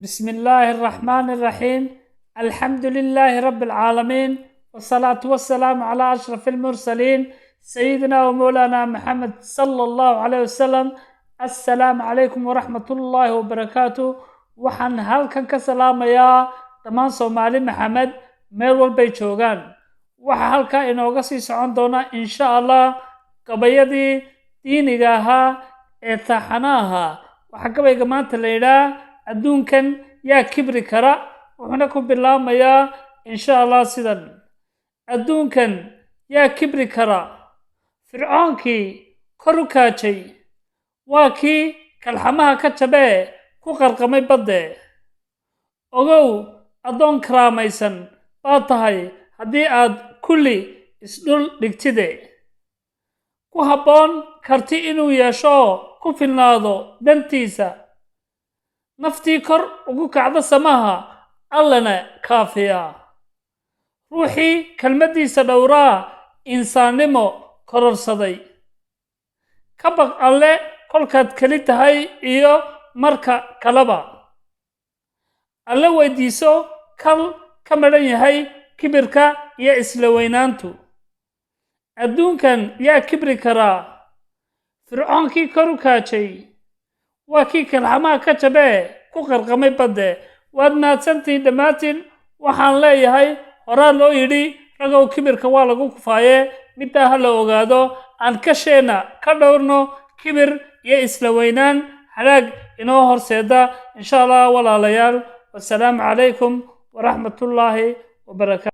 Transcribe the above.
بسم الله الرحمن الرحيم، الحمد لله رب العالمين، والصلاة والسلام على أشرف المرسلين، سيدنا ومولانا محمد صلى الله عليه وسلم. السلام عليكم ورحمة الله وبركاته. Waxaan halkan ka salaamayaa dhammaan Soomaali Maxamed meel walbay joogaan. Waxaa halkaa inooga sii socon doona, insha Allah, gabayadii diiniga ahaa ee taaxana ahaa. Waxaa gabayga maanta la yidhaah "Adduunkan yaa kibri kara?" Wuxuuna ku bilaabmayaa, insha Allah, sidan: Adduunkan yaa kibri kara? Fircoonkii kor u kaajay waa kii kalxamaha ka jabee ku qarqamay badde. Ogow, addoon karaamaysan baad tahay haddii aad kulli isdhul dhigtide. Ku habboon karti inuu yeesho, ku filnaado dantiisa, naftii kor ugu kacda samaha, Allana kaafiya. Ruuxii kelmaddiisa dhowraa insaannimo kororsaday. Ka baq Alle kolkaad keli tahay iyo marka kaleba. Alle weydiiso kal ka madhan yahay kibirka iyo isla weynaantu. Adduunkan yaa kibri karaa? Fircoonkii kor u kaajay waa kii kalxamaha ka jabee ku qarqamay badde. Waad mahadsantihiin dhammaantiin. Waxaan leeyahay, horaa loo yidhi, ragow, kibirka waa lagu kufaaye. Middaa ha la ogaado. Aan kasheenna ka dhowrno kibir iyo isla weynaan halaag inoo horseeda, insha Allah. Walaalayaal, wasalaamu calaykum waraxmatullaahi wabarakaatu.